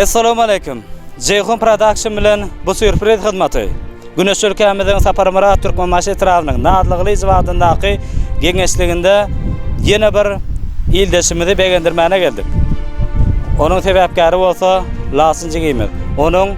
Essalamu aleýkum. Jeýhun Production bilen bu sýurpriz hyzmaty. Güneş ülkämiziň Saparmyrat Türkmenbaşy etrabynyň Nazly Gylyjow adyndaky geňeşliginde ýene bir ildeşimizi begendirmäne geldik. Onuň sebäpkäri bolsa Laçyn jigimiz. Onuň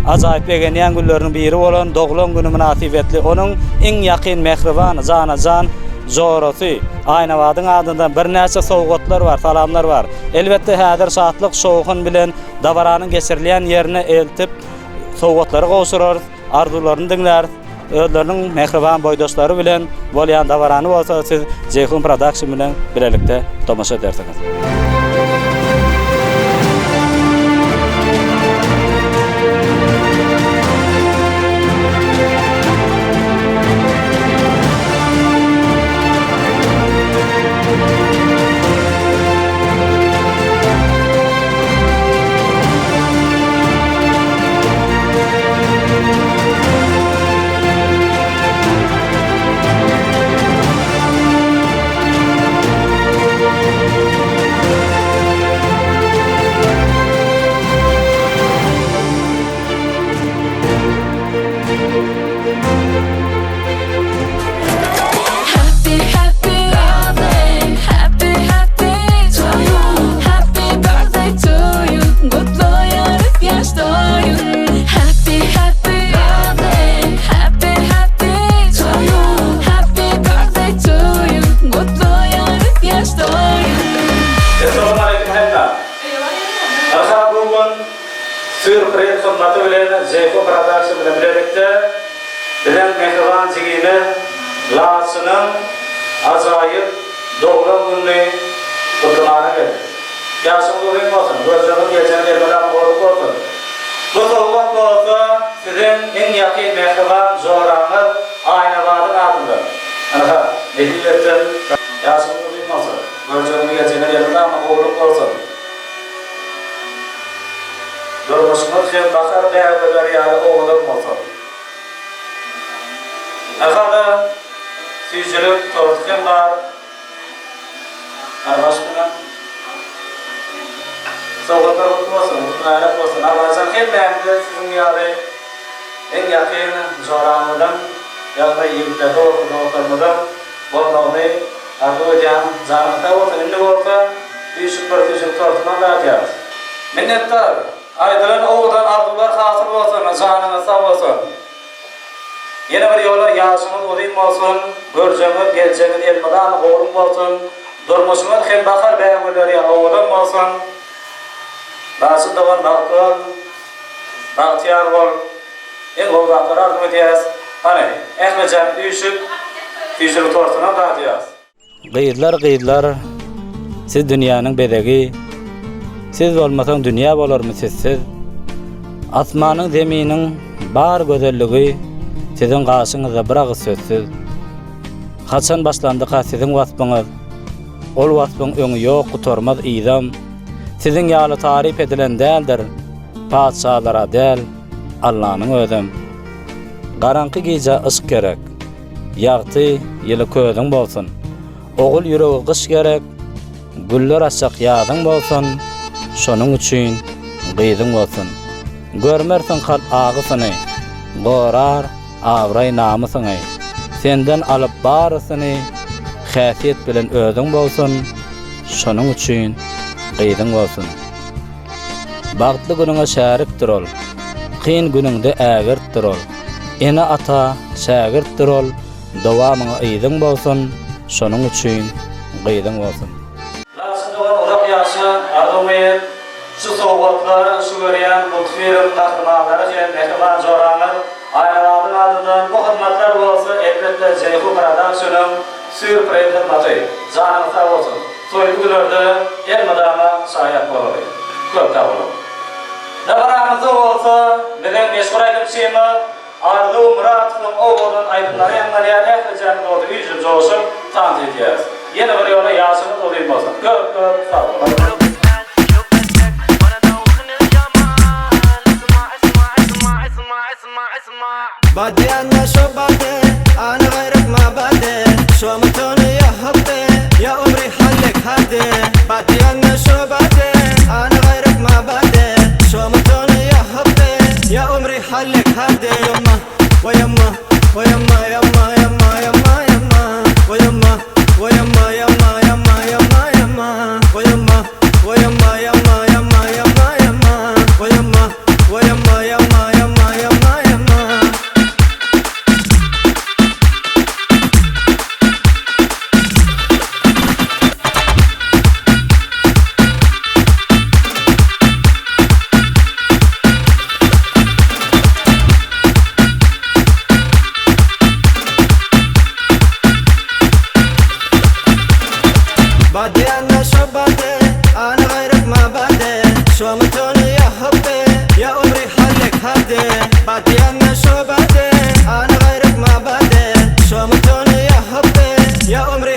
ajaýyp begenýän günleriniň biri bolan doglan güni mynasybetli onuň iň ýakyn mähriban jana-jan jorasy Aýnabadyň adyndan birnäçe sowgatlar bar, salamlar bar. Elbetde häzir şatlyk şowhun bilen dabaranyň geçirilýän ýerine eltip sowgatlary gowşurarys, arzuwlaryny diňläris. Özleriniň mähriban boýdaşlary bilen bolýan dabarany bolsa siz Jeýhun Production bilen bilelikde tomaşa edersiňiz. Happy happy happy happy to you Happy birthday to you Gutlaýarys ýaş toýun Happy happy happy happy to you Happy birthday to you Gutlaýarys ýaş toýun Essalamu aleýkum hemmä. Ynha bu gün sýurpriz hyzmaty bilen Jeýhun Production bilen bilelikde Biziň mähriban jigimiz Laçynyň ajaýyp doglan gününi gutlamaga geldik. Ýaşyňyz uzyn bolsun, görjegiňiz geljegiňiz elmydama gowluk bolsun. Bu sowgat bolsa siziň iň ýakyn mähriban joraňyz Aýnabadyň adyndan. Ynha, nesip etsin. Ýaşyňyz uzyn bolsun, görjegiňiz geljegiňiz elmydama gowluk bolsun. Durmuşyňyz hem bahar bägülleri ýaly owadan bolsun. Nahada süýjülik torty hem bar. Arbaş bilen. Sowgatlar gutly bolsun, mübärek bolsun. Allajan hemmämize siziň ýaly iň ýakyn joraňyzyň, ýagny ýigitler dosty dostlarymyzyň bolmagyny arzuw edýän. Janyňyz sag bolsun. Indi bolsa üýşüp bir süýjülik tortunam dadýarys. Minnetdar. Aýdylan owadan arzuwlar hasyl bolsun, janyňyz sag bolsun. Ýene bir ýola ýaşyňyz uzyn bolsun, görjegiňiz, geljegiňiz elmydama gowluk bolsun, durmuşyňyz hem bahar bägülleri ýaly owadan bolsun. Bagşy dogan bagtly bol, bagtyýar bol. Iň gowy zatlary arzuw edýäris. Hany, ählijämiz üýşüp, süýjülik tortuna dadýarys. Gyzlar gyzlar siz dünýäniň bezegi Siz bolmasaň dünýä bolarmy sizsiz Asmanyň zeminiň bar gözelligi Siziň gaşyňyzda bir agyz sözsüz Haçan başlandyka siziň waspyňyz Ol waspyň öňi ýok gutarmaz yzam Siziň ýaly taryp edilen däldir Patyşalara däl Allanyň özem Garaňky gijä yşk gerek Ýagty, ýyly közüň bolsun. Ogul ýüregi gyş gerek, Güller açjak ýazyň bolsun, Şonuň üçin gyzyň bolsun. Görmersiň kalp agysyny, Gorar abraý namysyňy. Senden alyp barysyny, Häsiýet bilen özüň bolsun, Şonuň üçin gyzyň bolsun. Bagtly günüňe şärikdir ol, Kyn günüňde ägirtdir ol. Ene-ata şägirtdir ol, Dowamyňa yzyň bolsun, Şonuň üçin gyzyň bolsun. Laçyn dogan uzak ýaşa, arzuw et. Şu sowgatlar şu görýän multfilm gahrymanlary hem mähriban joraňyz Aýnabadyň adyndan bu hyzmatlar bolsa elbetde Jeýhu Production-yň sýurpriz hyzmaty. Janyňyz sag bolsun. Toýly günlerde elmydama şaýat bolaly. Köp sag boluň. Dabaramyzda bolsa biziň meşhur aýdymçymyz Arzuw Muratowyň owadan aýdymlary ýaňlanýar, ählijämiz bolsa üýşüp joşup tans edýäris. Ýene bir ýola ýaşyňyz uzyn bolsun. Köp köp sag boluň.